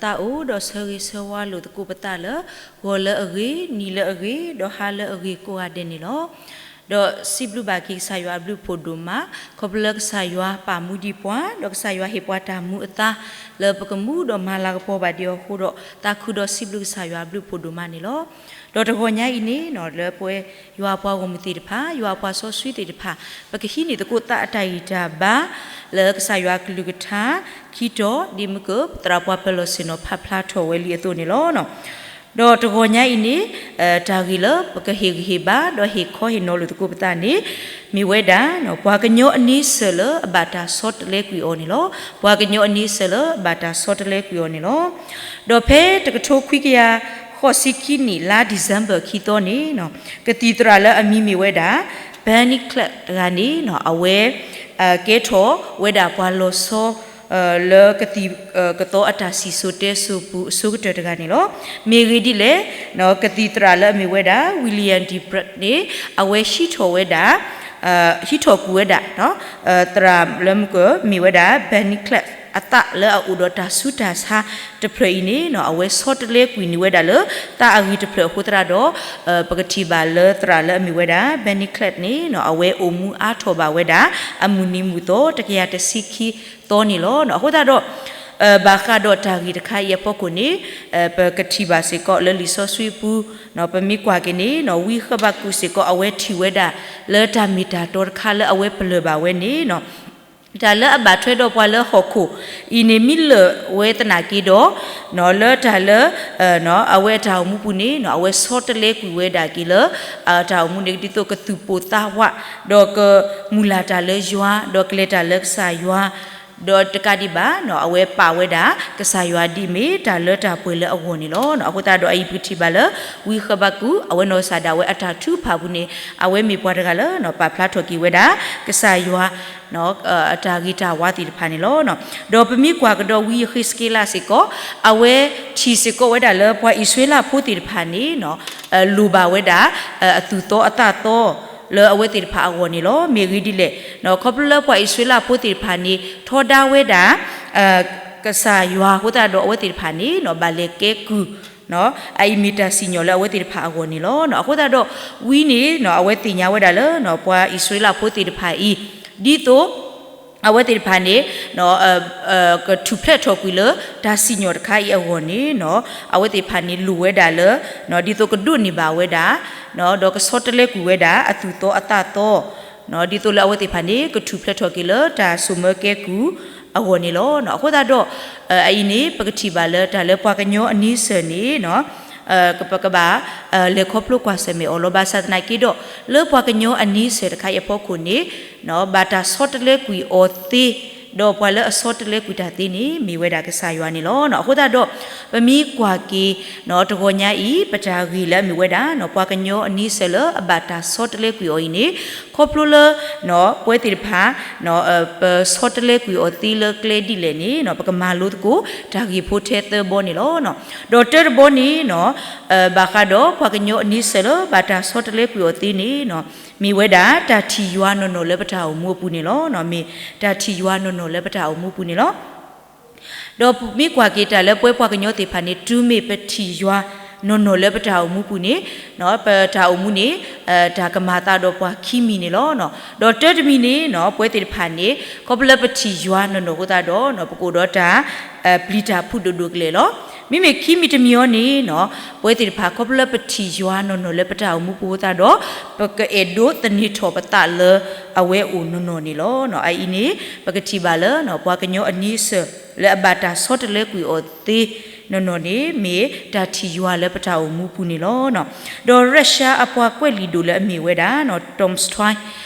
သးအိၣ်ဒီးဆၢဂ့ၤဆၢဝါလိာ်သကိးပသးလၢ ဂီၤလၢအဂ့ၤ, နံၤလၢအဂ့ၤ, ဒီးဟါလၢအဂ့ၤကိးဂၤဒဲးန့ၣ်လီၤ. ဒီးစံးဘျုးဘၣ်က့ၤကစၢ်ယွၤအဘျုးအဖှိၣ်ဒိၣ်မး, ခီဖျိလၢကစၢ်ယွၤပာ်မူဒံးပှၤ, ဒီးကစၢ်ယွၤဟ့ၣ်ပှၤတၢ်မူအသါ လၢပကမူဒီးမၤလၤကပီၤဘၣ်ဒံးအီၤအဃိဒီး သးခုဒီးစံးဘျုးကစၢ်ယွၤအဘျုးအဖှိၣ်ဒိၣ်မးန့ၣ်လီၤ. ဒီးတဂီၤညါအံၤန့ၣ် လၢပဝဲယွၤအပှၤဂီၢ်မုၢ်သ့ၣ်တဖၣ်, ယွၤအပှၤစီဆှံသ့ၣ်တဖၣ်, ပကဟံးန့ၢ်သကိးသးအတၢ်ဂံၢ်တၢ်ဘါ လၢကစၢ်ယွၤအကလုၢ်ကထါ, ခံတီၤ ဒ်မုၢ်က ပသရၣ်ပှၤပၢၤလီၢ်ဆ့ၣ်နီၤဖးဖျါထီၣ်ဝဲလံအသိးန့ၣ်လီၤ. ဒီးတဂီၤညါအံၤန့ၣ် တၢ်ဂ့ၢ်လၢပကဟ့ၣ်ဂံၢ်ဟ့ၣ်ဘါ ဒီးဟ့ၣ်ခီဟ့ၣ်နီၤလိာ်သကိးပသးန့ၣ် မ့ၢ်ဝဲဒၣ် ပှၤကညီအန့ဆၢၣ်လၢအဘၣ်တၢ်ဆီတလဲကွံာ်အီၤန့ၣ်လီၤ. ပှၤကညီအန့ဆၢၣ်လၢအဘၣ်တၢ်ဆီတလဲကွံာ်အီၤန့ၣ်လီၤ. ဒီးဖဲတကထိခွံကယၤဃိးဆံခံနံၣ် လါ December ခံသီန့ၣ် ကသံၣ်သရၣ်လၢအမံၤမ့ၢ်ဝဲဒၣ် Benny Clark တဂၤန့ၣ် အဝဲ ကဲထီၣ်ဝဲဒၣ်ပှၤလီၤဆီ လၢကသံၣ်ကသီအတၢ်စံၣ်စိၤတဲစိၤပူၤအဆိကတၢၢ်တဂၤန့ၣ်လီၤ. မ့ၢ်ဂ့ၢ်ဒ်လဲၣ်, ကသံၣ်သရၣ်လၢအမ့ၢ်ဝဲဒၣ် William de Brett န့ၣ် အဝဲဟံးထီၣ်ဝဲဒၣ် ဟံးထီၣ်ကွံာ်ဝဲဒၣ် သရၣ်လၢမ့ၢ်ဝဲဒၣ် Benny Clark အသးလၢအအိၣ်ဒီးတၢ်ဆူးတၢ်ဆါတဖျၢၣ်အံၤန့ၣ် အဝဲဆီတလဲကွံာ်န့ၢ်ဝဲဒၣ်လၢ သးအဂ့ၤတဖျၢၣ်အဃိသတးဒီး ပကထံၣ်ဘၣ်လၢသရၣ်လၢအမ့ၢ်ဝဲဒၣ် Benny Clark န့ၣ် အဝဲအိၣ်မူအါထီၣ်ဘၣ်ဝဲဒၣ် အမုၢ်နံၤမုၢ်သီ တကယၤတဆံခံသီန့ၣ်လီၤ. အဃိသတးဒီး ဘၣ်ဃးဒီးတၢ်ဂ့ၢ်တခါအံၤအဖီခိၣ်န့ၣ် ပကထံၣ်ဘၣ်စ့ၢ်ကီးလၢလံာ်စီဆှံအပူၤ ပမ့ၢ်ကွၢ်က့ၤန့ၣ် ဝံဃဘးကူာ်စ့ၢ်ကီး အဝဲထံၣ်ဝဲဒၣ် လၢတၢ်မ့ၢ်တၢ်တီတခါလၢအဝဲပလၢၢ်ဘၣ်ဝဲန့ၣ် တၢ်လၢအဘၣ်ထွဲဒီးပှၤလၢဟီၣ်ခိၣ်အံၤန့ၣ် မ့ၢ်လၢာ်ဝဲသနာ်က့ဒီး လၢတၢ်လၢ အဝဲအတၢ်အိၣ်မူပူၤန့ၣ် အဝဲဆီတလဲကွံာ်ဝဲဒၣ်က့ၤလၢ အတၢ်အိၣ်မူန့ၣ် ဒ်သိးကသူၣ်ပိၢ်သးဝး ဒီးကမုၢ်လၢ်တၢ်လၢယွၤ ဒီးကလဲၤတၢ်လၢကစၢ်ယွၤ ဒီးတကးဒံးဘၣ် အဝဲပာ်ဝဲဒၣ် ကစၢ်ယွၤဒ်အမ့ၢ်တၢ်လၢတၢ်ပှဲၤလၢအဂီၢ်န့ၣ်လီၤ. အဃိသတးဒီးအအံၤပကထံၣ်ဘၣ်လၢ ဝံဃဘးကူာ် အဝဲနီၢ်ကစၢ်ဒၣ်ဝဲအတၢ်ထုကဖၣ်ပူၤန့ၣ် အဝဲမ့ၢ်ပှၤတဂၤလၢ ပာ်ဖျါထီၣ်က့ၤဝဲဒၣ် ကစၢ်ယွၤ အတၢ်ဂ့ၤတၢ်ဝါသ့ၣ်တဖၣ်န့ၣ်လီၤ. ဒီးပမ့ၢ်ကွၢ်ကဒီးဝံယဃ့းစက့လးစ့ၢ်ကီး အဝဲထံၣ်စ့ၢ်ကီးဝဲဒၣ်လၢပှၤအံၣ်စရ့လးဖိသ့ၣ်တဖၣ်န့ၣ် လိၣ်ဘၣ်ဝဲဒၣ် အသူၣ်သီအသးသီ လၢအဝဲသ့ၣ်တဖၣ်အဂီၢ်န့ၣ်လီၤ. မ့ၢ်ဂ့ၢ်ဒ်လဲၣ်, ခီဖျိလၢပှၤအံၣ်စရ့လးဖိသ့ၣ်တဖၣ်န့ၣ် ထီဒါဝဲဒၣ် ကစၢ်ယွၤအဃိသတးဒီးအဝဲသ့ၣ်တဖၣ်န့ၣ် ဘၣ်လဲၤကဲကုၢ် အအံၤမ့ၢ်တၢ်စံၣ်ညီၣ်လၢအဝဲသ့ၣ်တဖၣ်အဂီၢ်န့ၣ်လီၤ. အဃိသတးဒီး ဝံန့ၣ် အဝဲသ့ၣ်ညါဝဲဒၣ်လၢ ပှၤအံၣ်စရ့လးဖိသ့ၣ်တဖၣ်အံၤ ဒ်သိး အဝဲသ့ၣ်တဖၣ်န့ၣ် ကထူၣ်ဖျဲးထီၣ်ကွံာ်လၢတၢ်စံၣ်ညီၣ်တခါအံၤအဂီၢ်န့ၣ် အဝဲသ့ၣ်တဖၣ်န့ၣ်လိၣ်ဝဲဒၣ်လၢ ဒ်သိးကဒိးန့ၢ်ဘၣ်ဝဲဒၣ် ဒီးကဆီတလဲကွံာ်ဝဲဒၣ် အသူၣ်သီအသးသီ ဒ်သိးလၢအဝဲသ့ၣ်တဖၣ်န့ၣ် ကထူၣ်ဖျဲးထီၣ်က့ၤလၢတၢ်စိာ်မၢကဲကုၢ်အဂီၢ်န့ၣ်လီၤ. အဃိသတးဒီး အအံၤန့ၣ် ပကထံၣ်ဘၣ်လၢတၢ်လၢပှၤကညီအန့ဆၢၣ်န့ၣ် ပကဘၣ် လဲၤခီဖျိကွၢ်ဆၢၣ်မဲာ်အီၤလီၤ. ဘၣ်ဆၣ်သနာ်က့ဒီး လၢပှၤကညီအန့ဆၢၣ်တခါအံၤအဖီခိၣ်န့ၣ် ဘၣ်တၢ်ဆီတလဲကွံာ်အီၤသ့ ဒီးပှၤလၢအဆီတလဲကွံာ်တၢ်သ့န့ၣ် မ့ၢ်ဝဲဒၣ်ကစၢ်ယွၤန့ၣ်လီၤ. အဃိသတးဒီး ပမ့ၢ်ကွၢ်က့ၤ တဂီၤညါအံၤ ပတၢ်ဂ့ၢ်လၢအမ့ၢ်ဝဲဒၣ် ပှၤကညီအန့ဆၢၣ်လၢအဘၣ်တၢ်ဆီတလဲကွံာ်အီၤအံၤန့ၣ် ခီဖျိလၢ ပဝဲသ့ၣ်တဖၣ် ပဆီတလဲကွံာ်အီၤသ့လၢကျဲဒ်လဲၣ်န့ၣ် ပကမၤလိသကိး တၢ်ဂ့ၢ်ဖိထဲသၢဘီန့ၣ်လီၤ. ဒီးတၢတဘီန့ၣ် ဘၣ်ဃးဒီးပှၤကညီအန့ဆၢၣ်လၢဘၣ်တၢ်ဆီတလဲကွံာ်အီၤသ့န့ၣ် မ့ၢ်ဝဲဒၣ်တၢ်ထံၣ်ယွၤနီၢ်နီၢ်လၢပတၢ်အိၣ်မူအပူၤန့ၣ်လီၤ. မ့ၢ်တၢ်ထံၣ်ယွၤနီၢ်နီၢ်လၢပတၢ်အိၣ်မူပူၤန့ၣ်လီၤ. ဒီးမ့ၢ်ကွၢ်က့ၤတၢ်လၢပဝဲပှၤကညီသ့ၣ်တဖၣ်န့ၣ် တုၤမ့ၢ်ပထံၣ်ယွၤနီၢ်နီၢ်လၢပတၢ်အိၣ်မူပူၤန့ၣ် ပတၢ်အိၣ်မူန့ၣ် တၢ်ကမၤသးဒီးပှၤခံမံၤန့ၣ်လီၤ. ဒီးတၢတမံၤန့ၣ် ပဝဲသ့ၣ်တဖၣ်န့ၣ် ခီဖျိလၢပထံၣ်ယွၤနီၢ်နီၢ်အဃိသတးဒီး ပကအိၣ်ဒီးတၢ် ပျံၤတၢ်ဖုးဒိၣ်ဒိၣ်ကလဲာ်လီၤ. မ့မ့ၢ်ခံမံၤတမံၤအံၤန့ၣ် ပဝဲသ့ၣ်တဖၣ် ခီဖျိလၢပထံၣ်ယွၤနီၢ်နီၢ်လၢပတၢ်အိၣ်မူပူၤအဃိသတးဒီး ပကအဲၣ်ဒိးသန့ၤထီၣ်ပသးလၢအဝဲအိၣ်နီၢ်နီၢ်န့ၣ်လီၤ. အအံၤန့ၣ် ပကထံၣ်ဘၣ်လၢ ပှၤကညီအန့ဆၢၣ်လၢအဘၣ်တၢ်ဆီတလဲကွံာ်အီၤသ့နီၢ်နီၢ်န့ၣ် မ့ၢ်တၢ်ထံၣ်ယွၤလၢပတၢ်အိၣ်မူပူၤန့ၣ်လီၤ. ဒီးရၢၡါအပှၤကွဲးလံာ်ဒိၣ်လၢအမ့ၢ်ဝဲဒၣ် Tom Strine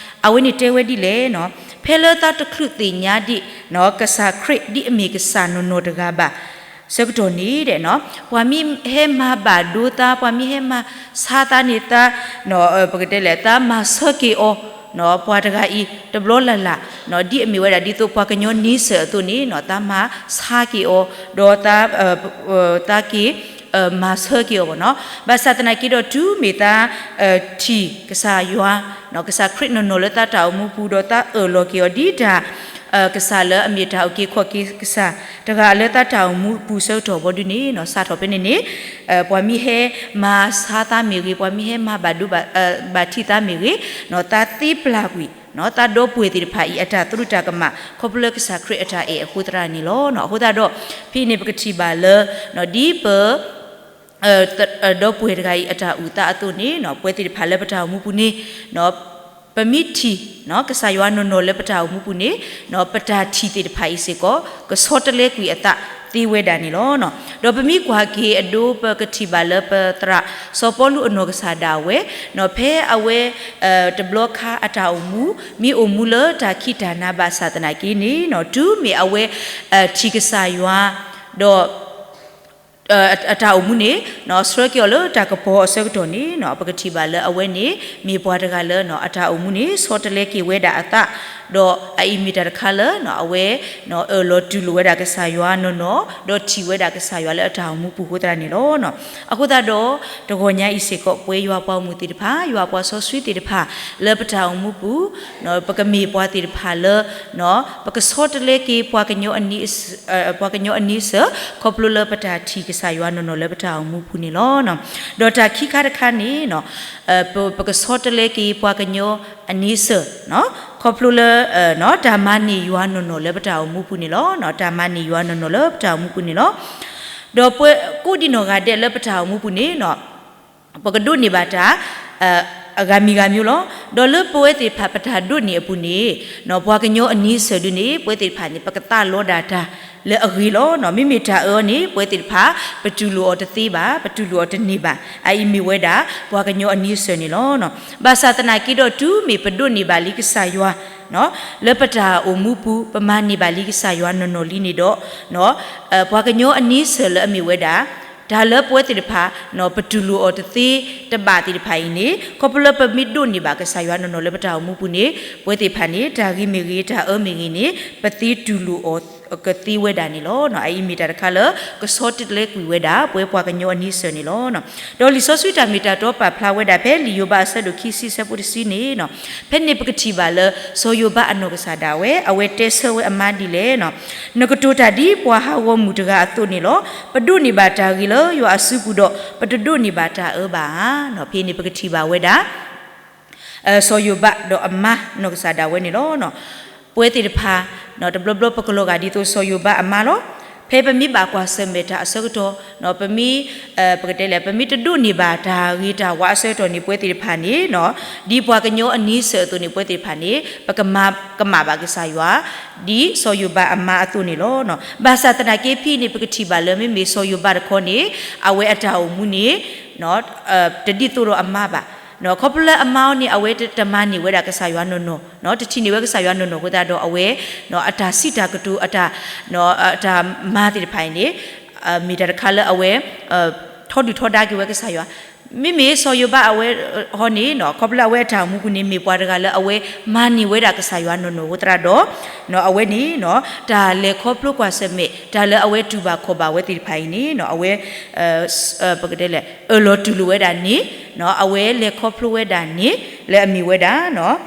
အဝဲန့ၣ်တဲဝဲဒ်လဲၣ်, ဖဲလၢသးတချုးသ့ၣ်ညါဒံး ကစၢ်ခရံာ်ဒ်အမ့ၢ်ကစၢ်နီၢ်နီၢ်တဂၤဘၣ် ဆၢကတီၢ်န့ၣ် ပှၤမ့ၢ်ဟဲမၤဘၣ်ဒိသး ပှၤမ့ၢ်ဟဲမၤဆါသးန့ၣ်သး ပကတဲလဲၣ် သးမၤဆၢက့ၤအီၤ ပှၤတဂၤအံၤ တဘျီလၢ်လၢ် ဒ်အမ့ၢ်ဝဲဒၣ်ဒ်သိးပှၤကညီန့ဆၢၣ်အသိးန့ၣ် သးမၤဆါက့ၤအီၤ ဒီး သးက့ၤ မၤဆၢက့ၤအီၤဘၣ်နီၤ. ဘၣ်ဆၣ်သနာ်က့ဒီး တုၤမ့ၢ်သး ထံၣ်ကစၢ်ယွၤ ကစၢ်ခရံာ်နီၢ်နီၢ်လၢသးတၢ်အိၣ်မူပူၤ ဒီးသးအၢၣ်လီၤက့ၤအီၤဒ်တၢ် ကစၢ်လၢအမ့ၢ်တၢ်အုၣ်က့ၤခီၣ်က့ၤကစၢ် တဂၤလၢတၢ်အိၣ်မူအပူၤအဆၢကတီၢ်ဘီဒုန့ၣ် စးထီၣ်ဖဲန့ၣ်န့ၣ် ပှၤမ့ၢ်ဟဲမၤဆါသးမ့ၢ်ဂ့ၤ, ပှၤမ့ၢ်ဟဲမၤဘၣ်ဒိ ဘၣ်ထံးသးမ့ၢ်ဂ့ၤ, သးသ့ပျၢ်ကွံာ် သးဒီပုၢ်ဝဲၢ်သ့ၣ်တဖၣ်အံၤ အတၢ်သရူးတၢ်ကမၣ် ခီဖျိလၢကစၢ်ခရံာ်အတၢ်အဲၣ်အဃိသတးန့ၣ်လီၤ. အဃိသတးဒီး ဖဲအံၤန့ၣ်ပကထံၣ်ဘၣ်လၢ ဒ်ပ ဒီပုၢ်ဝဲၢ်တဂၤအံၤအတၢ်အုၣ်သးအသိးန့ၣ် ပဝဲသ့ၣ်တဖၣ်လၢပတၢ်အိၣ်မူပူၤန့ၣ် ပမ့ၢ်ထံၣ် ကစၢ်ယွၤနီၢ်နီၢ်လၢပတၢ်အိၣ်မူပူၤန့ၣ် ပတၢ်ထံၣ်သ့ၣ်တဖၣ်အံၤစ့ၢ်ကီး ကဆီတလဲကွံာ်အသးသ့ဝဲဒၣ်န့ၣ်လီၤ. ဒီးပမ့ၢ်ကွၢ်က့ၤအဒိ ပကထံၣ်ဘၣ်လၢပသရၣ်စီၤပီလူးအနီၢ်ကစၢ်ဒၣ်ဝဲ ဖဲအဝဲ တဘျီခါအတၢ်အိၣ်မူ မ့ၢ်အိၣ်မူလၢတၢ်ခံးတၢ်နၤဘၣ်ဆၣ်သနာ်က့န့ၣ် တုၤမ့ၢ်အဝဲ ထံၣ်ကစၢ်ယွၤ ဒီး အတၢ်အိၣ်မူန့ၣ် ဆှၢက့ၤအီၤလၢတၢ်ကပီၤအဆၢကတီၢ်န့ၣ် ပကထံၣ်ဘၣ်လၢအဝဲန့ၣ် မ့ၢ်ပှၤတဂၤလၢ အတၢ်အိၣ်မူန့ၣ် ဆီတလဲက့ၤဝဲဒၣ်အသး, ဒီးအအံၤမ့ၢ်တၢ်တခါလၢ အဝဲ အၢၣ်လီၤတူၢ်လိာ်ဝဲဒၣ်ကစၢ်ယွၤနီၢ်နီၢ်, ဒီးထံၣ်ဝဲဒၣ်ကစၢ်ယွၤလၢအတၢ်အိၣ်မူပူၤအဃိသတးန့ၣ်လီၤ. အဃိသတးဒီး တဂီၤညါအံၤစ့ၢ်ကီး ပဝဲယွၤပှၤဂီၢ်မုၢ်သ့ၣ်တဖၣ် ယွၤပှၤစီဆှံသ့ၣ်တဖၣ် လၢပတၢ်အိၣ်မူပူၤ ပကမ့ၢ်ပှၤသ့ၣ်တဖၣ်လၢ ပကဆီတလဲက့ၤ ပှၤကညီအနံစၢၢ် ခီဖျိလၢပတၢ်ထံၣ်ကစၢ်ယွၤနီၢ်နီၢ်လၢပတၢ်အိၣ်မူပူၤန့ၣ်လီၤ. ဒီးတၢ်ခံခါတခါန့ၣ် ပကဆီတလဲက့ၤပှၤကညီအနံစၢၢ် ခီဖျိလၢ တၢ်မၤန့ၢ်ယွၤနီၢ်နီၢ်လၢပတၢ်အိၣ်မူပူၤန့ၣ်လီၤ. တၢ်မၤန့ၢ်ယွၤနီၢ်နီၢ်လၢပတၢ်အိၣ်မူပူၤန့ၣ်လီၤ. ဒီးပကိးဒံနီၢ်ဂၤဒဲးလၢပတၢ်အိၣ်မူပူၤန့ၣ် ပကဒိးန့ၢ်ဘၣ်တၢ် အဂၤမံၤဂၤမံၤလီၤ. ဒီးလၢပဝဲသ့ၣ်တဖၣ်ပတၢ်ဒိးန့ၢ်အပူၤန့ၣ် ပှၤကညီအနံစၢၢ်ဒုန့ၣ် ပဝဲသ့ၣ်တဖၣ်န့ၣ် ပကသးလီဒၣ်တၢ်လၢအဂ့ၤလီၤ. မ့မ့ၢ်တၢ်အၢန့ၣ် ပဝဲသ့ၣ်တဖၣ် ပတူၢ်လိာ်အီၤတသ့ဘၣ်, ပတူၢ်လိာ်အီၤတန့ၢ်ဘၣ်. အအံၤမ့ၢ်ဝဲဒၣ် ပှၤကညီအနံစၢၢ်န့ၣ်လီၤ. ဘၣ်ဆၣ်သနာ်က့ဒီး တုၤမ့ၢ်ပဒိးန့ၢ်ဘၣ်လံကစၢ်ယွၤ လၢပတၢ်အိၣ်မူပူၤ ပမၤန့ၢ်ဘၣ်လံကစၢ်ယွၤနီၢ်နီၢ်လံန့ၣ်ဒီး ပှၤကညီအနံစၢၢ်လၢအမ့ၢ်ဝဲဒၣ် တၢ်လၢပဝဲသ့ၣ်တဖၣ် ပတူၢ်လိာ်အီၤတသ့တဘၣ်သ့ၣ်တဖၣ်အံၤန့ၣ် ခီဖျိလၢပမ့ၢ်ဒိးန့ၢ်ဘၣ်ကစၢ်ယွၤနီၢ်နီၢ်လၢပတၢ်အိၣ်မူပူၤန့ၣ် ပဝဲသ့ၣ်တဖၣ်န့ၣ် တၢ်ဂ့ၤမ့ၢ်ဂ့ၤ တၢ်အၢမ့ၢ်ဂ့ၤန့ၣ် ပသ့တူၢ်လိာ်အီၤကသ့ဝဲဒၣ်န့ၣ်လီၤ. အအံၤမ့ၢ်တၢ်တခါလၢ ကဆီတလဲကွံာ်ဝဲဒၣ် ပဝဲပှၤကညီအနံစၢၢ်န့ၣ်လီၤ. ဒီးလံာ်စီဆှံတၢ်မ့ၢ်တၢ်တီပာ်ဖျါဝဲဒၣ်ဖဲလံာ်ယိၤဘးအဆၢဒိၣ်ခံဆံအဆၢဖိတဆံန့ၣ် ဖဲန့ၣ်ပကထံၣ်ဘၣ်လၢ စီၤယိၤဘးအနီၢ်ကစၢ်ဒၣ်ဝဲ အဝဲတဲဆၢဝဲအမါဒ်လဲၣ်, နကတိၤတၢ်ဒ်ပှၤဟးဂီၤမုၢ်တဂၤအသိးန့ၣ်လီၤ. ပဒိးန့ၢ်ဘၣ်တၢ်ဂ့ၤလၢယွၤအစုပူၤဒီး ပတဒိးန့ၢ်ဘၣ်တၢ်အၢဘၣ်ဧါ. ဖဲန့ၣ်ပကထံၣ်ဘၣ်ဝဲဒၣ် စီၤယိၤဘးဒီးအမါနီၢ်ကစၢ်ဒၣ်ဝဲန့ၣ်လီၤ. ပဝဲသ့ၣ်တဖၣ် တဘျီဘျီပကလီၤဂာ်ဒ်သိးစီၤယိၤဘးအမါလီၤ. ဖဲပမ့ၢ်ဘၣ်ကွၢ်ဆၢၣ်မဲာ်တၢ်အဆၢကတီၢ် ပမ့ၢ် ပကတဲလဲၣ် ပမ့ၢ်တဒိးန့ၢ်ဘၣ်တၢ်ဂ့ၤတၢ်ဝါအဆၢကတီၢ်န့ၣ် ပဝဲသ့ၣ်တဖၣ်န့ၣ် ဒ်ပှၤကညီအနံစၢၢ်အသိးန့ၣ် ပဝဲသ့ၣ်တဖၣ်န့ၣ် ပကမၤကမၣ်ဘၣ်ကစၢ်ယွၤ ဒ်စီၤယိၤဘးအမါအသိးန့ၣ်လီၤ. ဘၣ်ဆၣ်သနာ်က့ဖဲအံၤန့ၣ် ပကထံၣ်ဘၣ်လၢမ့မ့ၢ်စီၤယိၤဘးတခီန့ၣ် အဝဲအတၢ်အိၣ်မူန့ၣ် တဒ်သိးဒီးအမါဘၣ်. ခီဖျိလၢအမါအီၤန့ၣ် အဝဲတမၤန့ၢ်ဝဲဒၣ်ကစၢ်ယွၤနီၢ်နီၢ်, တထံၣ်န့ၢ်ဝဲကစၢ်ယွၤနီၢ်နီၢ်အဃိသတးဒီး အဝဲ အတၢ်စံးတၢ်ကတိၤ အတၢ် အတၢ်မၤသ့ၣ်တဖၣ်အံၤန့ၣ် မ့ၢ်တၢ်တခါလၢအဝဲ ထီဒုၣ်ထီဒါက့ၤဝဲကစၢ်ယွၤ. မ့မ့ၢ်စီၤယိၤဘးအဝဲဟီန့ၣ် ခီဖျိလၢအဝဲအတၢ်အိၣ်မူပူၤန့ၣ် မ့ၢ်ပှၤတဂၤလၢအဝဲမၤန့ၢ်ဝဲဒၣ်ကစၢ်ယွၤနီၢ်နီၢ်အဃိသတးဒီး အဝဲန့ၣ် တၢ်လဲၤခီဖျိကွၢ်ဆၢၣ်မဲာ် တၢ်လၢအဝဲတူၢ်ဘၣ်ခီၣ်ဘၣ်ဝဲသ့ၣ်တဖၣ်အံၤန့ၣ် အဝဲ ပကတဲလဲၣ် အၢၣ်လီၤတူၢ်လိာ်ဝဲဒၣ်န့ၣ် အဝဲလဲၤခီဖျိဝဲဒၣ်န့ၣ် လၢအမ့ၢ်ဝဲဒၣ်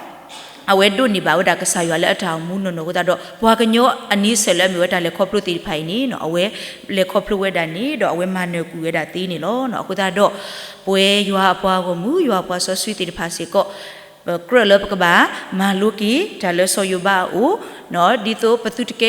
အဝဲဒိးန့ၢ်ဘၣ်ဝဲဒၣ်ကစၢ်ယွၤလၢအတၢ်အိၣ်မူနီၢ်နီၢ်အဃိသတးဒီး ပှၤကညီအနံစၢၢ်လၢအမ့ၢ်ဝဲတၢ်လဲၤခီဖျိသ့ၣ်တဖၣ်အံၤန့ၣ် အဝဲလဲၤခီဖျိဝဲဒၣ်န့ၣ်ဒီး အဝဲမၤနၢၤကွံာ်ဝဲဒၣ်သ့န့ၣ်လီၤ. အဃိသတးဒီး ပဝဲယွၤအပှၤဂီၢ်မုၢ် ယွၤအပှၤစီဆှံသ့ၣ်တဖၣ်စ့ၢ်ကီး ပကြၢးလၢပကဘၣ်မၤလိက့ၤ တၢ်လၢစီၤယိၤဘးအအိၣ် ဒ်သိး ပသုတလီ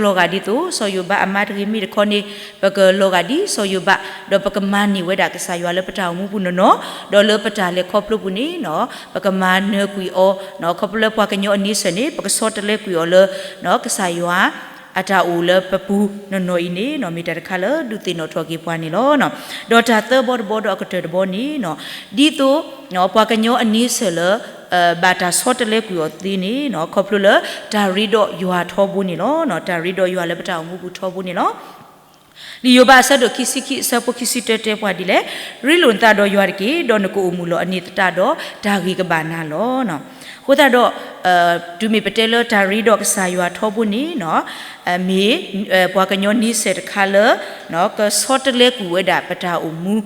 ၤဂာ်ဒ်သိး စီၤယိၤဘးအမါတဂ့ၤ မ့ၢ်တခီန့ၣ် ပကလီၤဂာ်ဒ်စီၤယိၤဘး ဒီးပကမၤန့ၢ်ဝဲဒၣ်ကစၢ်ယွၤလၢပတၢ်အိၣ်မူပူၤနီၢ်နီၢ် ဒီးလၢပတၢ်လဲၤခီဖျိပူၤန့ၣ် ပကမၤနၢၤကွံာ်အီၤ ခီဖျိလၢပှၤကညီအနံစၢၢ်န့ၣ် ပကဆီတလဲကွံာ်အီၤလၢ ကစၢ်ယွၤ အတၢ်အိၣ်လၢပပူၤနီၢ်နီၢ်အံၤန့ၣ် မ့ၢ်တၢ်တခါလၢဒုးသ့ၣ်နီၣ်ထီၣ်က့ၤပှၤန့ၣ်လီၤ. ဒီးတၢ်သၢဘီတဘီဒီးအကတၢၢ်တဘီန့ၣ် ဒ်သိး ပှၤကညီအနံစၢၢ်လၢ ဘၣ်တၢ်ဆီတလဲကွံာ်အီၤသ့န့ၣ် ခီဖျိလၢ တၢ်ရ့ဒီးယွၤထီဘိန့ၣ်လီၤ. တၢ်ရ့ဒီးယွၤလၢပတၢ်အိၣ်မူပူၤထီဘိန့ၣ်လီၤ. လံာ်ယိၤဘးအဆၢဒိၣ်ခံဆံခံအဆၢဖိခံဆံတၢတဲပှၤဒ်လဲၣ်, ရ့လိာ်နသးဒီးယွၤတက့ၢ်, ဒီးနကအိၣ်မုာ်လီၤအန့ၣ်သတးဒီး တၢ်ဂ့ၤကဘၣ်နၤလီၤ. အဃိသတးဒီး တုၤမ့ၢ်ပတဲလၢတၢ်ရ့ဒီးကစၢ်ယွၤထီဘိန့ၣ် မ့ၢ် ပှၤကညီနံစၢၢ်တခါလၢ ကဆီတလဲကွံာ်ဝဲဒၣ်ပတၢ်အိၣ်မူ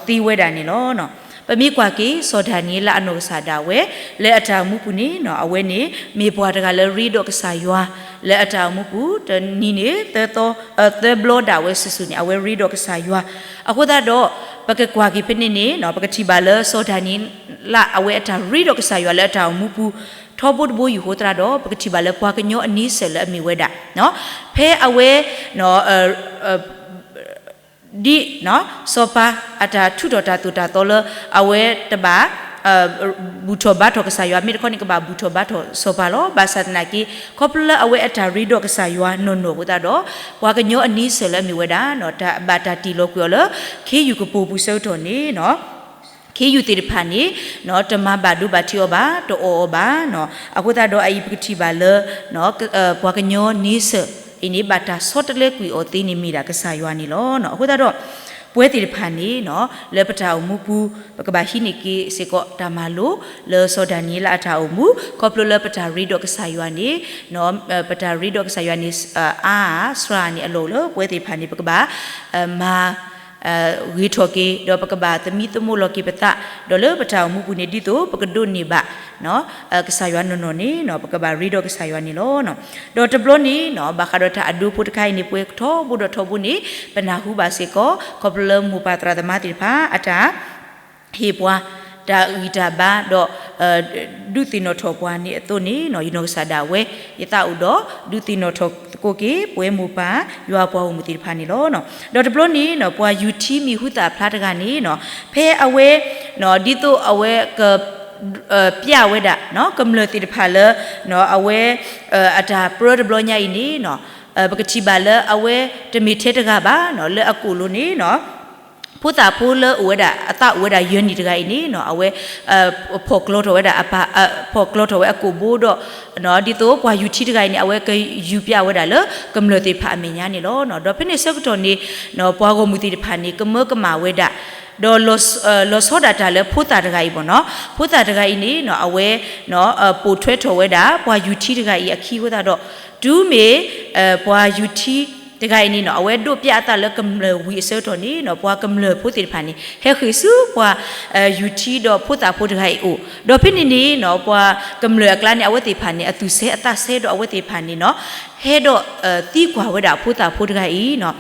သ့ဝဲဒၣ်န့ၣ်လီၤ. ပမ့ၢ်ကွၢ်က့ၤ စီၤဒၤနံးယ့လးအနီၢ်ကစၢ်ဒၣ်ဝဲ လၢအတၢ်အိၣ်မူပူၤန့ၣ်နီၤ အဝဲန့ၣ် မ့ၢ်ပှၤတဂၤလၢရ့ဒီးကစၢ်ယွၤ လၢအတၢ်အိၣ်မူပူၤ တနံၤန့ၣ် သၢသီ သၢဘျီဒၣ်ဝဲစုာ်စုာ်န့ၣ် အဝဲရ့ဒီးကစၢ်ယွၤ. အဃိသတးဒီး ပကကွၢ်က့ၤဖဲန့ၣ်န့ၣ်နီၤ ပကထံၣ်ဘၣ်လၢစီၤဒၤနံးယ့လး အဝဲအတၢ်ရ့ဒီးကစၢ်ယွၤလၢအတၢ်အိၣ်မူပူၤ ထီဘိတဘိယူၢ်ဃိသတးဒီး ပကထံၣ်ဘၣ်လၢပှၤကညီအန့ဆၢၣ်လၢအမ့ၢ်ဝဲဒၣ် ဖဲအဝဲ ဒ် စီၤပၤ အတၢ်ထူးထီၣ်တၢ်သိၣ်တၢ်သီလၢ အဝဲတဘၣ် ဘူၣ်ထီၣ်ဘါထီၣ်ကစၢ်ယွၤ မ့ၢ်တခီန့ၣ် ကဘၣ်ဘူၣ်ထီၣ်ဘါထီၣ်စီၤပၤလီၤ. ဘၣ်ဆၣ်သနာ်က့ ခီဖျိလၢအဝဲအတၢ်ရ့ဒီးကစၢ်ယွၤနီၢ်နီၢ်အဃိသတးဒီး ပှၤကညီအန့ဆၢၣ်လၢအမ့ၢ်ဝဲဒၣ် တၢ်ဘၣ်တၢ်တ့ၢ်လီၤကွံာ်အီၤလၢ ခ့ယုၢ်ကပိာ်ပူၤဆၢကတီၢ်န့ၣ် ခ့ယုၢ်သ့ၣ်တဖၣ်န့ၣ် တမၤဘၣ်ဒိဘၣ်ထံးအီၤဘၣ်, တအီၣ်အီၤဘၣ်. အဃိသတးဒီးအအံၤပကထံၣ်ဘၣ်လၢ ပှၤကညီန့ဆၢၣ်အံၤန့ၣ် ဘၣ်တၢ်ဆီတလဲကွံာ်အီၤသ့န့ၣ်မ့ၢ်ဒၣ်ကစၢ်ယွၤန့ၣ်လီၤ. အဃိသတးဒီး ပဝဲသ့ၣ်တဖၣ်န့ၣ် လၢပတၢ်အိၣ်မူပူၤ ပကဘၣ်ဟံးန့ၢ်က့ၤစ့ၢ်ကီးတၢ်မၤလိ လၢစီၤဒၤနံးယ့လးအတၢ်အိၣ်မူ ခီဖျိလၢပတၢ်ရ့ဒီးကစၢ်ယွၤန့ၣ် ပတၢ်ရ့ဒီးကစၢ်ယွၤန့ၣ် အါစှၤန့ၣ် အလီၢ်လၢပဝဲသ့ၣ်တဖၣ်န့ၣ် ပကဘၣ် မၤ ဂ့ၤထီၣ်က့ၤ ဒီးပကဘၣ်သမံသမိးလီၤက့ၤပသး ဒီးလၢပတၢ်အိၣ်မူပူၤန့ၣ် ဒ်သိးပကဒိးန့ၢ်ဘၣ် ကစၢ်ယွၤနီၢ်နီၢ်န့ၣ် ပကဘၣ်ရ့ဒီးကစၢ်ယွၤန့ၣ်လီၤ. ဒီးတဘျီန့ၣ် ဘၣ်ဃးဒီးတၢ်အဒိဖိတခါအံၤန့ၣ် ပှဲၤထီဘိဒီးထီဘိန့ၣ် ပနၢ်ဟူဘၣ်စ့ၢ်ကီး ခီဖျိလၢမိၢ်ပၢ်သရၣ်သမါသ့ၣ်တဖၣ် အတၢ် ဟ့ၣ်ပှၤ တၢ်ဂံၢ်တၢ်ဘါဒီး ဒုးသ့ၣ်နီၣ်ထီၣ်ပှၤန့ၣ်အသိးန့ၣ် ယနီၢ်ကစၢ်ဒၣ်ဝဲ ယသးအိၣ်ဒီး ဒုးသ့ၣ်နီၣ်ထီၣ်သကိးက့ၤ ပဝဲမိၢ်ပၢ် ယွၤအပှၤဂီၢ်မုၢ်သ့ၣ်တဖၣ်န့ၣ်လီၤ. ဒီးတဘျီန့ၣ် ပှၤယူၤထံမံၤဟူသၣ်ဖျါတဂၤန့ၣ် ဖဲအဝဲ ဒ်သိးအဝဲက ပျဲဝဲဒၣ် ကမျၢၢ်သ့ၣ်တဖၣ်လၢ အဝဲ အတၢ်ပြၢတဘျီညါအံၤန့ၣ် ပကထံၣ်ဘၣ်လၢအဝဲတမ့ၢ်ထဲတဂၤဘၣ် လၢအကိာ်လိၤန့ၣ် ဖိသၣ်ဖိလၢအိၣ်ဝဲဒၣ် အသးအိၣ်ဝဲဒၣ်ယဲၢ်နံၣ်တဂၤအံၤန့ၣ် အဝဲ ဖီၣ်ကျီထီၣ်ဝဲဒၣ်အပၢ် ဖီၣ်ကျီထီၣ်ဝဲအကိာ်ဘိဒီး ဒ်သိးပှၤယူၤထံတဂၤအံၤန့ၣ် အဝဲကယူၤပျဲဝဲဒၣ်လၢကမျၢၢ်သ့ၣ်တဖၣ်အမဲာ်ညါန့ၣ်လီၤ. ဒီးဖဲန့ၣ်ဆၢကတီၢ်န့ၣ် ပှၤဂီၢ်မုၢ်သ့ၣ်တဖၣ်န့ၣ် ကမၢကမၣ်ဝဲဒၣ် ဒီး လီၤဆီဒၣ်တၢ်လၢဖိသၣ်တဂၤအံၤဘၣ်နီၤ, ဖိသၣ်တဂၤအံၤန့ၣ် အဝဲ ပိာ်ထွဲထီၣ်ဝဲဒၣ် ပှၤယူၤထံတဂၤအံၤအခံအဃိသတးဒီး တုၤမ့ၢ် ပှၤယူၤထံတဂၤအံၤန့ၣ်နီၤ အဝဲဒိးပျဲအသးလၢကမျၢၢ်ဝံၤအဆၢကတီၢ်န့ၣ်နီၤ ပှၤကမျၢၢ်ဖိသ့ၣ်တဖၣ်န့ၣ် ဟဲဃ့ၢ်ဆူပှၤ ယူၤထံဒီးဖိသၣ်ဖိတဂၤအံၤအိၣ်, ဒီးဖဲန့ၣ်န့ၣ်နီၤ ပှၤကမျၢၢ်အကျါန့ၣ် အဝဲသ့ၣ်တဖၣ်န့ၣ် အသူၣ်ဆဲးအသးဆဲးဒီးအဝဲသ့ၣ်တဖၣ်န့ၣ်နီၤ ဟဲဒီး သံကွၢ်ဝဲဒၣ်ဖိသၣ်ဖိတဂၤအံၤနီၤ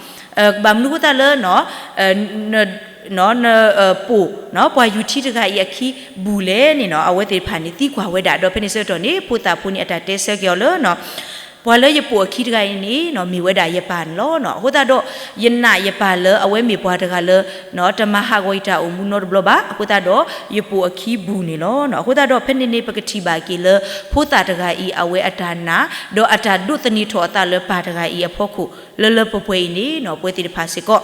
ဘၣ်မနုၤဃိသတးလၢ နပိာ် ပှၤယူၤထံတဂၤအံၤအခံဘူၣ်လဲၣ်န့ၣ်နီၤ အဝဲသ့ၣ်တဖၣ်န့ၣ်သံကွၢ်ဝဲဒၣ် ဒီးဖဲန့ၣ်ဆၢကတီၢ်န့ၣ် ဖိသၣ်ဖိန့ၣ် အတၢ်တဲဆၢက့ၤအီၤလၢ ပှၤလၢယပိာ်အခံတဂၤအံၤန့ၣ်နီၤ မ့ၢ်ဝဲဒၣ်ယပၢ်န့ၣ်လီၤ. အဃိသတးဒီး ယနာ်ယပၢ်လၢအဝဲမ့ၢ်ပှၤတဂၤလၢ တမၤဟးဂီၤယတၢ်အိၣ်မူနီတဘျီဘၣ်. အဃိသတးဒီး ယပိာ်အခံဘူၣ်န့ၣ်လီၤ. အဃိသတးဒီး ဖဲန့ၣ်န့ၣ် ပကထံၣ်ဘၣ်က့ၤလၢ ဖိသၣ်တဂၤအံၤ အဝဲအတၢ်နာ် ဒီးအတၢ်ဒိးသန့ၤထီၣ်အသးလၢပၢ်တဂၤအံၤအဖီခိၣ် လၢလၢပှဲၤပှဲၤအံၤန့ၣ်နီၤ ပဝဲသ့ၣ်တဖၣ်စ့ၢ်ကီး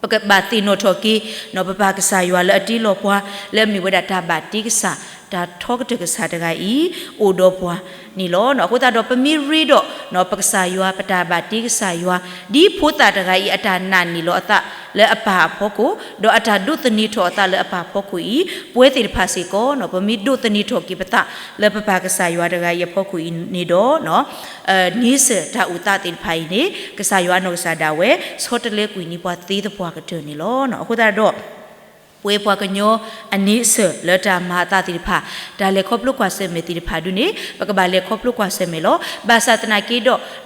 ပကဘၣ်သ့ၣ်နီၣ်ထီၣ်က့ၤ ပပၢ်ကစၢ်ယွၤလၢအတ့လီၤပှၤ လၢအမ့ၢ်ဝဲဒၣ်တၢ်ဘၣ်တ့ကစၢ် တၢ်ထီကတၢၢ်ကစၢ်တဂၤအံၤ အိၣ်ဒီးပှၤန့ၣ်လီၤ. အဃိသတးဒီး ပမ့ၢ်ရ့ဒီး ပကစၢ်ယွၤ ပတၢ်ဘၣ်တ့ကစၢ်ယွၤ ဒ်ဖိသၣ်တဂၤအံၤ အတၢ်နာ်န့ၢ်လီၤအသးလၢအပၢ်အဖီခိၣ် ဒီးအတၢ်ဒိးသန့ၤထီၣ်အသးလၢအပၢ်အဖီခိၣ်အံၤ ပဝဲသ့ၣ်တဖၣ်စ့ၢ်ကီး ပမ့ၢ်ဒိးသန့ၤထီၣ်က့ၤပသးလၢပပၢ်ကစၢ်ယွၤတဂၤအံၤအဖီခိၣ်အံၤန့ၣ်ဒီး န့ဆၢၣ်တၢ်အိၣ်သးသ့ၣ်တဖၣ်အံၤန့ၣ် ကစၢ်ယွၤအနီၢ်ကစၢ်ဒၣ်ဝဲ ဆီတလဲကွံာ်န့ၢ်ပှၤသ့သပှၢ်ကတၢၢ်န့ၣ်လီၤ. အဃိသတးဒီး ပဝဲပှၤကညီအန့ဆၢၣ်လၢတၢ်မၤအသးသ့ၣ်တဖၣ် တၢ်လဲၤခီဖျိကွၢ်ဆၢၣ်မဲာ်သ့ၣ်တဖၣ်ဒုန့ၣ် ပကဘၣ်လဲၤခီဖျိကွၢ်ဆၢၣ်မဲာ်လီၤ. ဘၣ်ဆၣ်သနာ်က့ဒီး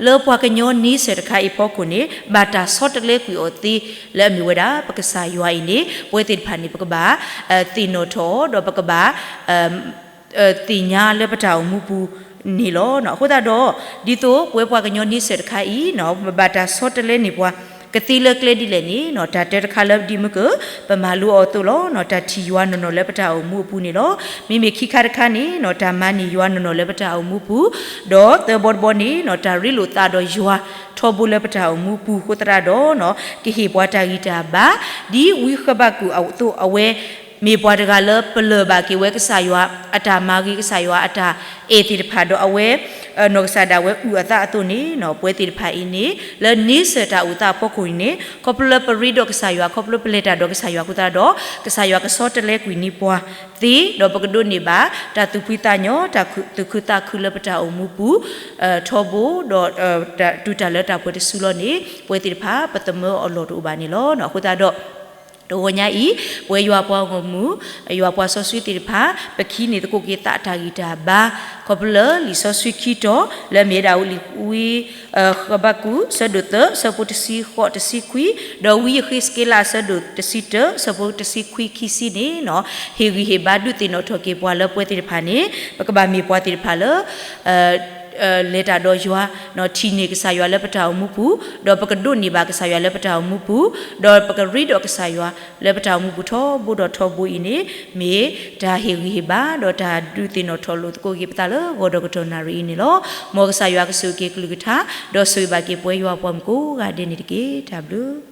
လၢပှၤကညီန့ဆၢၣ်တခါအံၤအဖီခိၣ်န့ၣ် ဘၣ်တၢ်ဆီတလဲကွံာ်အီၤသ့ လၢအမ့ၢ်ဝဲဒၣ် ပကစၢ်ယွၤအံၤန့ၣ် ပဝဲသ့ၣ်တဖၣ်န့ၣ် ပကဘၣ် သ့ၣ်နီၣ်ထီၣ် ဒီးပကဘၣ် သ့ၣ်ညါလၢပတၢ်အိၣ်မူပူၤန့ၣ်လီၤ. အဃိသတးဒီး ဒ်သိးပဝဲပှၤကညီန့ဆၢၣ်တခါအံၤ ပဘၣ်တၢ်ဆီတလဲန့ၢ်ပှၤ ကသ့လၢကျဲဒ်လဲၣ်န့ၣ် တၢ်တၢတခါလၢဒ်မ့ၢ်က ပမၤလိအီၤအသိးလီၤ. တၢ်ထံၣ်ယွၤနီၢ်နီၢ်လၢပတၢ်အိၣ်မူအပူၤန့ၣ်လီၤ. မ့မ့ၢ်ခံခါတခါန့ၣ် တၢ်မၤန့ၢ်ယွၤနီၢ်နီၢ်လၢပတၢ်အိၣ်မူပူၤ, ဒီးသၢဘီတဘီန့ၣ် တၢ်ရ့လိာ်သးဒီးယွၤထီဘိလၢပတၢ်အိၣ်မူပူၤအဃိသတးဒီး ကဟ့ၣ်ပှၤတၢ်ဂံၢ်တၢ်ဘါ ဒ်ဝံဃဘးကူာ်အသိး အဝဲ မ့ၢ်ပှၤတဂၤလၢပလၢၢ်ဘၣ်က့ၤဝဲကစၢ်ယွၤအတၢ်မၤဂ့ၤ ကစၢ်ယွၤအတၢ်အဲၣ်သ့ၣ်တဖၣ်ဒီးအဝဲ နီၢ်ကစၢ်ဒၣ်ဝဲအုၣ်အသးအသိးန့ၣ် ပဝဲသ့ၣ်တဖၣ်အံၤန့ၣ် လၢန့ဆၢၣ်တၢ်အိၣ်သးအဖီခိၣ်အံၤန့ၣ် ခီဖျိလၢပရ့ဒီးကစၢ်ယွၤ ခီဖျိပလဲၤတၢ်ဒီးကစၢ်ယွၤအဃိသတးဒီး ကစၢ်ယွၤကဆီတလဲကွံာ်န့ၢ်ပှၤသ့ ဒီးပကဒိးန့ၢ်ဘၣ် တၢ်သူၣ်ဖှံသးညီ တၢ်သူၣ်ခုသးခုလၢပတၢ်အိၣ်မူပူၤ ထီဘိ ဒီး တုၤတၢ်လၢတၢ်ပှဲၤတစုလီၤန့ၣ် ပဝဲသ့ၣ်တဖၣ် ပသမၢအီၤလီၢ်တအိၣ်ဘၣ်န့ၣ်လီၤ. အဃိသတးဒီး တဂီၤညါအံၤ ပဝဲယွၤပှၤဂီၢ်မုၢ် ယွၤပှၤစီဆှံသ့ၣ်တဖၣ် ပကဟံးန့ၢ်သကိးက့ၤသးတၢ်ဂံၢ်တၢ်ဘါ ခီဖျိလၢလံာ်စီဆှံခံတီၤ လၢအမ့ၢ်ဝဲဒၣ်ဝံလံာ်ဝံ ဃဘးကူာ် ဆၢဒိၣ်သၢ ဆၢဖိတဆံဃိး တဆံခွံ, ဒီးဝံယဃ့းစက့လး ဆၢဒိၣ်တဆံတၢ ဆၢဖိတဆံခွံ ခံဆံန့ၣ်နီၤ ဟ့ၣ်ဂံၢ်ဟ့ၣ်ဘါဒုးသ့ၣ်နီၣ်ထီၣ်က့ၤပှၤလၢပှဲၤသ့ၣ်တဖၣ်န့ၣ် ပကဘၣ်မ့ၢ်ပှၤသ့ၣ်တဖၣ်လၢ လဲၤတၢ်ဒီးယွၤ, ထံၣ်န့ၢ်ကစၢ်ယွၤလၢပတၢ်အိၣ်မူပူၤ, ဒီးပကဒိးန့ၢ်ဘၣ်ကစၢ်ယွၤလၢပတၢ်အိၣ်မူပူၤ, ဒီးပကရ့ဒီးကစၢ်ယွၤလၢပတၢ်အိၣ်မူပူၤထီဘိဒီးထီဘိအံၤန့ၣ် မ့ၢ်တၢ်ဟ့ၣ်ဂံၢ်ဟ့ၣ်ဘါ ဒီးတၢ်ဒုးသ့ၣ်နီၣ်ထီၣ်လိာ်သကိးက့ၤပသးလၢဂီၤဒီးကတီၢ်နၣ်ရံၣ်အံၤန့ၣ်လီၤ. မ်ကစၢ်ယွၤကဆိၣ်ဂ့ၤက့ၤကလုၢ်ကထါ ဒီးဆိၣ်ဂ့ၤဘၣ်က့ၤပဝဲယွၤပှၤမုၣ်ကိးဂၤဒဲးန့ၣ်တက့ၢ်. တၢ်ဘျုး